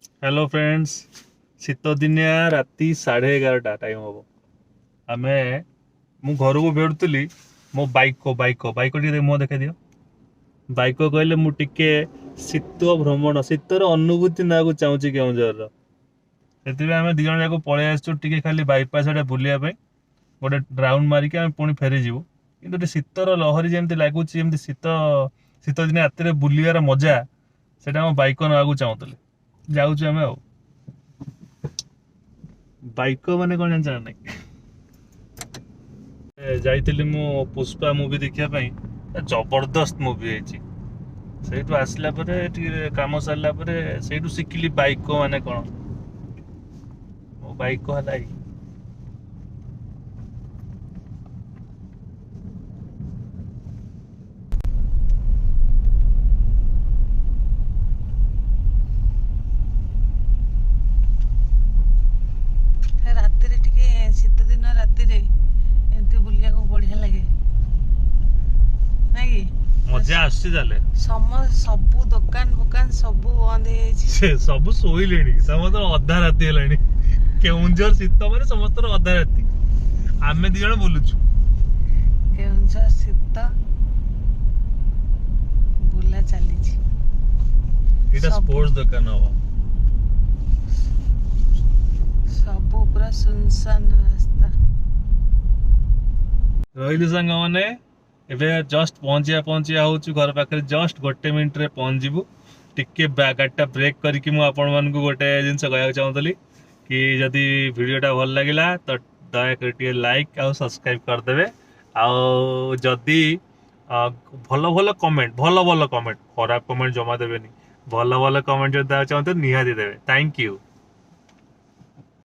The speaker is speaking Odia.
ହ୍ୟାଲୋ ଫ୍ରେଣ୍ଡସ୍, ଶୀତ ଦିନିଆ ରାତି 11:30 ଟାଇମ୍ ହବ। ଆମେ ମୁଁ ଘରକୁ ଫେରୁଥିଲି, ମୋ ବାଇକ ଟିକେ ମୁହଁ ଦେଖାଇ ଦିଅ। ବାଇକ କହିଲେ ମୁଁ ଟିକେ ଶୀତ ଭ୍ରମଣ, ଶୀତର ଅନୁଭୂତି ନେବାକୁ ଚାହୁଁଛି କେଉଁଝରର। ସେଥିପାଇଁ ଆମେ 2 ଜଣ ଯାକ ପଳେଇ ଆସିଛୁ ଟିକେ ଖାଲି ବାଇପାସ୍ ଆଡ଼େ ବୁଲିବା ପାଇଁ। ଗୋଟେ ରାଉଣ୍ଡ ମାରିକି ଆମେ ପୁଣି ଫେରିଯିବୁ। କିନ୍ତୁ ଟିକେ ଶୀତର ଲହରୀ ଯେମିତି ଲାଗୁଛି, ଯେମିତି ଶୀତ ଦିନେ ରାତିରେ ବୁଲିବାର ମଜା, ସେଇଟା ଆମ ବାଇକ ନେବାକୁ ଚାହୁଁଥିଲେ। ଯାଉଛୁ ଆମେ। ଆଉ ବାଇକ ମାନେ କଣ ଜାଣିଛ ନା ନାଇଁ? ଯାଇଥିଲି ମୁଁ ପୁଷ୍ପା ମୁଭି ଦେଖିବା ପାଇଁ, ଜବରଦସ୍ତ ମୁଭି ହେଇଛି। ସେଇଠୁ ଆସିଲା ପରେ ଟିକେ କାମ ସାରିଲା ପରେ ସେଇଠୁ ଶିଖିଲି ବାଇକ ମାନେ କଣ। ମୋ ବାଇକ ହେଲା ଏଇ। ରାତିରେ ଟିକେ ଶୀତ ଦିନ ରାତିରେ ଏମିତି ବୁଲିବାକୁ ବଢିଆ ଲାଗେ, ନାଇଁ କି? ମଜା ଆସୁଛି ତାହେଲେ। ସବୁ ଦୋକାନ ଫୋକାନ ସବୁ ବନ୍ଦ ହେଇଯାଇଛି। ସେ ସବୁ ଶୋଇଲେଣି, ସମସ୍ତଙ୍କର ଅଧା ରାତି ହେଲାଣି। କେଉଁଝର ଶୀତ ମାନେ ସମସ୍ତଙ୍କର ଅଧା ରାତି, ଆମେ 2 ଜଣ ବୁଲୁଛୁ। କେଉଁଝର ଶୀତ ବୁଲା ଚାଲିଛି। ଏଇଟା ସ୍ପୋର୍ଟସ ଦୋକାନ ହବ। ସବୁ ପୁରା ସୁନସାନ ରାସ୍ତା। ରହିଲୁ ସାଙ୍ଗମାନେ, ଏବେ ଜଷ୍ଟ ପହଞ୍ଚିବା ହଉଛୁ ଘର ପାଖରେ। ଜଷ୍ଟ 1 ମିନିଟ୍ରେ ପହଞ୍ଚିବୁ। ଟିକେ ଗାଡ଼ିଟା ବ୍ରେକ୍ କରିକି ମୁଁ ଆପଣମାନଙ୍କୁ ଗୋଟେ ଜିନିଷ କହିବାକୁ ଚାହୁଁଥିଲି କି ଯଦି ଭିଡ଼ିଓଟା ଭଲ ଲାଗିଲା ତ ଦୟାକରି ଟିକେ ଲାଇକ୍ ଆଉ ସବସ୍କ୍ରାଇବ୍ କରିଦେବେ। ଆଉ ଯଦି ଭଲ ଭଲ କମେଣ୍ଟ, ଭଲ ଭଲ କମେଣ୍ଟ, ଖରାପ କମେଣ୍ଟ ଜମା ଦେବେନି, ଭଲ ଭଲ କମେଣ୍ଟ ଯଦି ଦେବାକୁ ଚାହୁଁଛନ୍ତି ନିହାତି ଦେବେ। Thank you.